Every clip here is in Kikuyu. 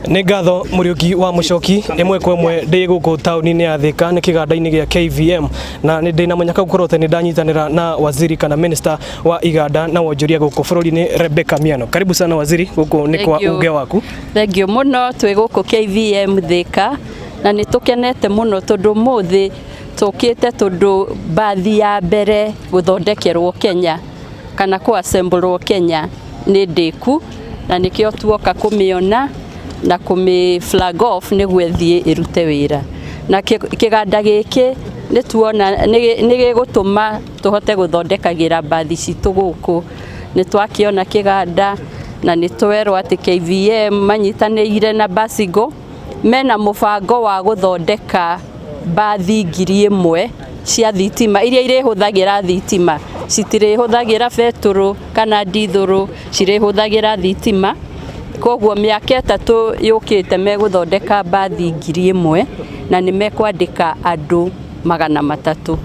Nĩ ngatho Mũriũki wa Mũcoki. Ĩmwe kwa ĩmwe ndĩ gũkũ taũni-inĩ ya Thĩka, nĩ kĩganda-inĩ gĩa KVM, na nĩ ndĩ na mũnyaka gũkorwo atĩ nĩ ndanyitanĩra na waziri kana minister wa iganda na wonjoria gũkũ bũrũri-inĩ, Rebecca Miano. Karibu sana waziri, gũkũ nĩ kwa Thank you. uge waku. Thengiũ mũno. Twĩ gũkũ KVM Thĩka na nĩ tũkenete mũno tondũ ũmũthĩ tũkĩte tondũ mbathi ya mbere gũthondekerwo Kenya kana kũ-assemble Kenya nĩ ndĩku, na nĩkĩo tuoka kũmĩona na kũmĩ flag off nĩguo ĩthiĩ ĩrute wĩra. Na kĩganda gĩkĩ nĩ tuona nĩ gĩgũtũma tũhote gũthondekagĩra mbathi citũ gũkũ. Nĩ twakĩona kĩganda na nĩ twerwo atĩ KVM manyitanĩire na Basigo mena mũbango wa gũthondeka mbathi 1000 cia thitima iria irĩhũthagĩra thitima, citirĩhũthagĩra betũrũ kana ndithũrũ, cirĩhũthagĩra thitima. Koguo mĩaka 3 yũkĩte megũthondeka mbathi 1000 na nĩ mekwandĩka andũ 300.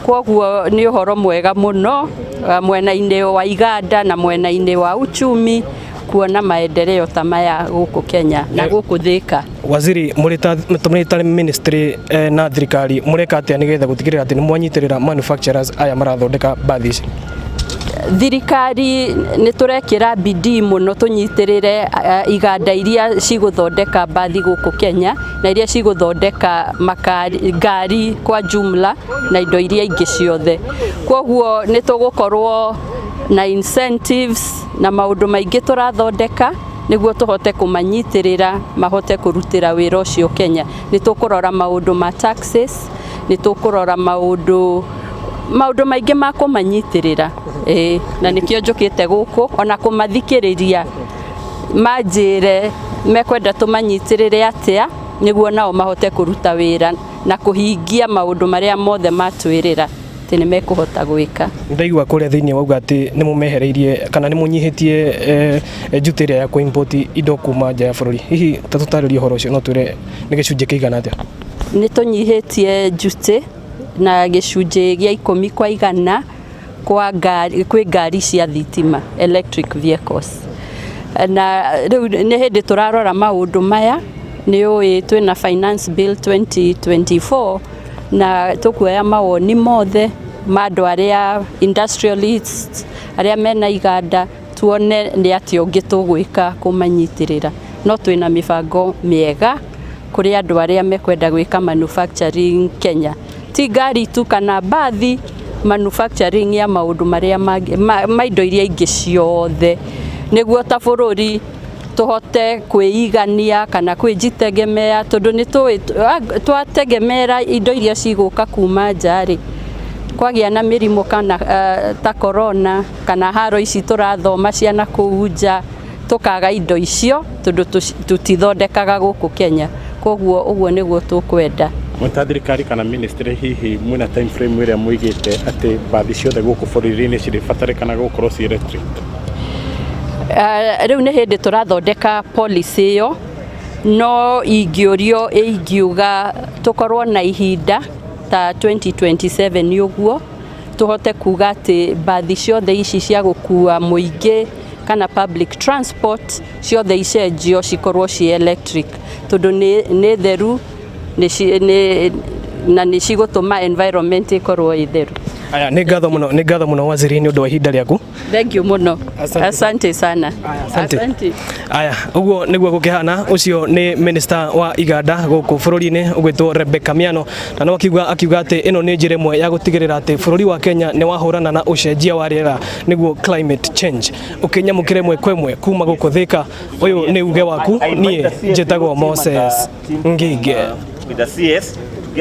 Koguo nĩ ũhoro mwega mũno mwena-inĩ wa iganda na mwena-inĩ wa uchumi kuona maendeleo ta maya gũkũ Kenya na gũkũ Thĩka. Waziri, mũrĩ ta ministry na thirikari mũreka atĩa nĩgetha gũtigĩrĩra atĩ nĩ mwanyitĩrĩra manufacturers aya marathondeka mbathi ici? Thirikari nĩ tũrekĩra bidii mũno tũnyitĩrĩre iganda iria cigũthondeka mbathi gũkũ Kenya na iria cigũthondeka makari, ngari kwa jumla na indo iria ingĩ ciothe. Koguo nĩ tũgũkorwo na incentives na maũndũ maingĩ tũrathondeka nĩguo tũhote kũmanyitĩrĩra mahote kũrutĩra wĩra ũcio Kenya. Nĩ tũkũrora maũndũ ma taxes, nĩ tũkũrora maũndũ maingĩ ma kũmanyitĩrĩra. Ĩĩ, na nĩkĩo njũkĩte gũkũ ona kũmathikĩrĩria manjĩre mekwenda tũmanyitĩrĩre atĩa nĩguo nao mahote kũruta wĩra na kũhingia maũndũ marĩa mothe matwĩrĩra atĩ nĩ mekũhota gwĩka. Ndaigua kũrĩa thĩinĩ wauga atĩ nĩ mũmehereirie kana nĩ mũnyihĩtie duty ĩrĩa ya kũ-import indo kuma nja ya bũrũri. Hihi ta tũtarĩrie ũhoro ũcio, no twĩre nĩ gĩcunjĩ kĩigana atĩa? Nĩ tũnyihĩtie duty na gĩcunjĩ gĩa 10% kwa ngari, kwĩ ngari cia thitima, electric vehicles. Na rĩu nĩ hĩndĩ tũrarora maũndũ maya. Nĩ ũĩ twĩna Finance Bill 2024 na tũkuoya mawoni mothe ma andũ arĩa industrialists arĩa mena iganda, tuone nĩ atĩa ũngĩ tũgwĩka kũmanyitĩrĩra. No twĩna mĩbango mĩega kũrĩ andũ arĩa mekwenda gwĩka manufacturing Kenya, ti ngari tu kana mbathi, manufacturing ya maũndũ marĩa mangĩ ma indo iria ingĩ ciothe, nĩguo ta bũrũri tũhote kwĩigania kana kwĩjitegemea, tondũ nĩ tũĩ twategemera indo iria cigũka kuma nja rĩ, kwagĩa na mĩrimũ kana ta corona kana haro ici tũrathoma ciana kũu nja, tũkaga indo icio tondũ tũtithondekaga gũkũ Kenya. Koguo ũguo nĩguo tũkwenda. Mwĩ ta thirikari kana ministry, hihi mwĩna time frame ĩrĩa mũigĩte atĩ mbathi ciothe gũkũ bũrũri-inĩ cirĩbatarĩkana gũkorwo ci electric? Rĩu nĩ hĩndĩ tũrathondeka policy ĩyo, no ingĩũrio ingiuga tũkorwo na ihinda ta 2027 ũguo tũhote kuga atĩ mbathi ciothe ici cia gũkua mũingĩ kana public transport ciothe icenjio cikorwo ci electric, tondũ nĩ theru na nĩ cigũtũma environment ĩkorwo ĩ theru. Aya, nĩ ngatho mũno, nĩ ngatho mũno waziri nĩ ũndũ wa ihinda rĩaku. Thank you mũno. Asante. Asante sana. Asante. Asante. Aya, ũguo nĩguo gũkĩhana. Ũcio nĩ minister wa iganda gũkũ bũrũri-inĩ ũgwĩtwo Rebecca Miano, na no akiuga atĩ ĩno nĩ njĩra ĩmwe ya gũtigĩrĩra atĩ bũrũri wa Kenya nĩ wahũrana na ũcenjia wa rĩera, nĩguo climate change. Ũkĩnyamũkĩra ĩmwe kwa ĩmwe kuma gũkũ Thĩka, ũyũ nĩ uge waku. Niĩ njĩtagwo Moses Ngige. With the CS.